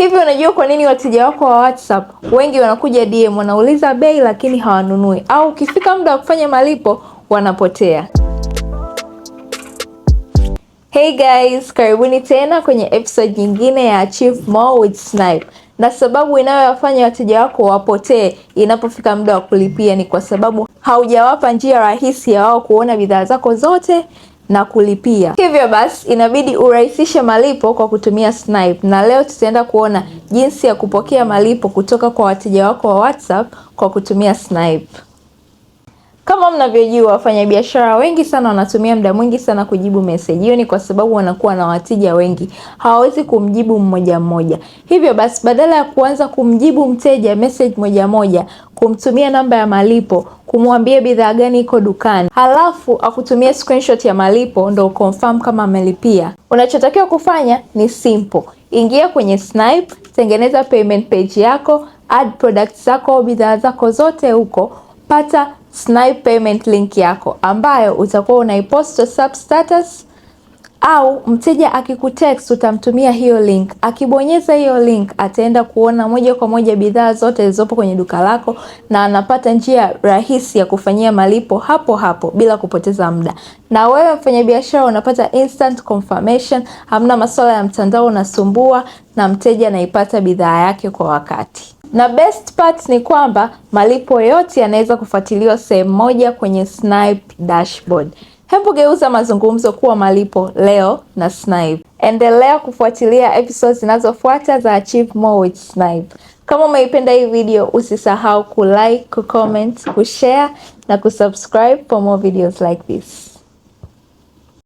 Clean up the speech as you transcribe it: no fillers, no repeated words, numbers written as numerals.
Hivi unajua kwa nini wateja wako wa WhatsApp wengi wanakuja DM wanauliza bei lakini hawanunui, au ukifika muda wa kufanya malipo wanapotea? Hey guys, karibuni tena kwenye episode nyingine ya Achieve More with Snippe. Na sababu inayowafanya wateja wako wapotee inapofika muda wa kulipia ni kwa sababu haujawapa njia rahisi ya wao kuona bidhaa zako zote na kulipia. Hivyo basi inabidi urahisishe malipo kwa kutumia Snippe, na leo tutaenda kuona jinsi ya kupokea malipo kutoka kwa wateja wako wa WhatsApp kwa kutumia Snippe. Kama mnavyojua, wafanyabiashara wengi sana wanatumia muda mwingi sana kujibu message. Hiyo ni kwa sababu wanakuwa na wateja wengi, hawawezi kumjibu mmoja mmoja. Hivyo basi, badala ya kuanza kumjibu mteja message moja moja, kumtumia namba ya malipo, kumwambia bidhaa gani iko dukani, halafu akutumie screenshot ya malipo ndo confirm kama amelipia, unachotakiwa kufanya ni simple. Ingia kwenye Snippe, tengeneza payment page yako, add products zako au bidhaa zako zote huko, pata Snippe payment link yako ambayo utakuwa unaipost WhatsApp status au mteja akikutext utamtumia hiyo link. Akibonyeza hiyo link ataenda kuona moja kwa moja bidhaa zote zilizopo kwenye duka lako na anapata njia rahisi ya kufanyia malipo hapo hapo bila kupoteza muda. Na wewe mfanyabiashara unapata instant confirmation, hamna masuala ya mtandao unasumbua, na mteja anaipata bidhaa yake kwa wakati. Na best part ni kwamba malipo yote yanaweza kufuatiliwa sehemu moja kwenye Snippe dashboard. Hebu geuza mazungumzo kuwa malipo leo na Snippe. Endelea kufuatilia episodes zinazofuata za Achieve More with Snippe. Kama umeipenda hii video, usisahau kulike, kucomment, kushare na kusubscribe for more videos like this.